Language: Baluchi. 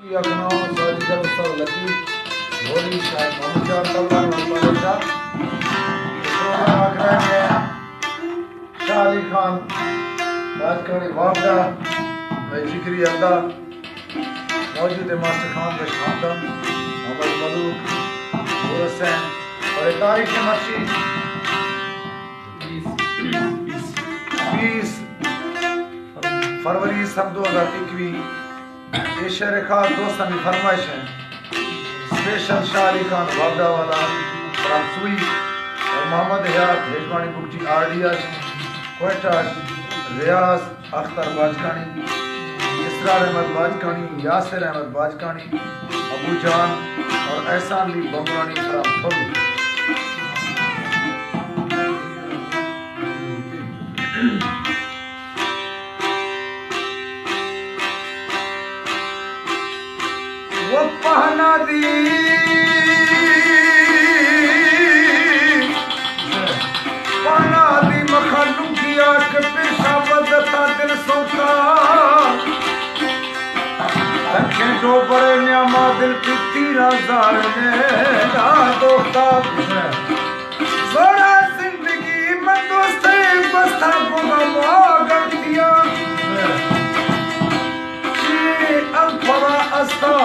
اکنام ساجد، استاد لطیف، غوری شاہ محمد جان، تلوان محمد شاہ، پروگرام آخر ہے۔ شاہ علی خان، باجکانی واپڈا، مئے جگری ہند ءَ موجود ایں ماسٹر خان بخش خاندان، محمد ملوک، نور حسین اور اے تاریخ مرچی بیس فروری سن دو ہزار اکوی۔ اے شعر خاص دوستانی فرمائش ایں۔ اسپیشل شاہ علی خان واپڈا والا، فرانسوی، اور محمد حیات ہیژمانی بگٹی، آر ڈی اش، کوئٹہ اش، ریاض، اختر باجکانی، اسرار احمد باجکانی، یاسر احمد باجکانی، ابو جان اور احسان علی بمبرانی، فرام پھل۔ وہ پہنا دی، پہنا دی مخلوق دیا کہ پیشا بدتا دل سوتا، تکیں ڈوبرے نیاما دل کی تیرا زار نے دا دوتا۔ سوڑا زندگی من دوستے بستا گنا ما گنتیا۔ چی الفرا استا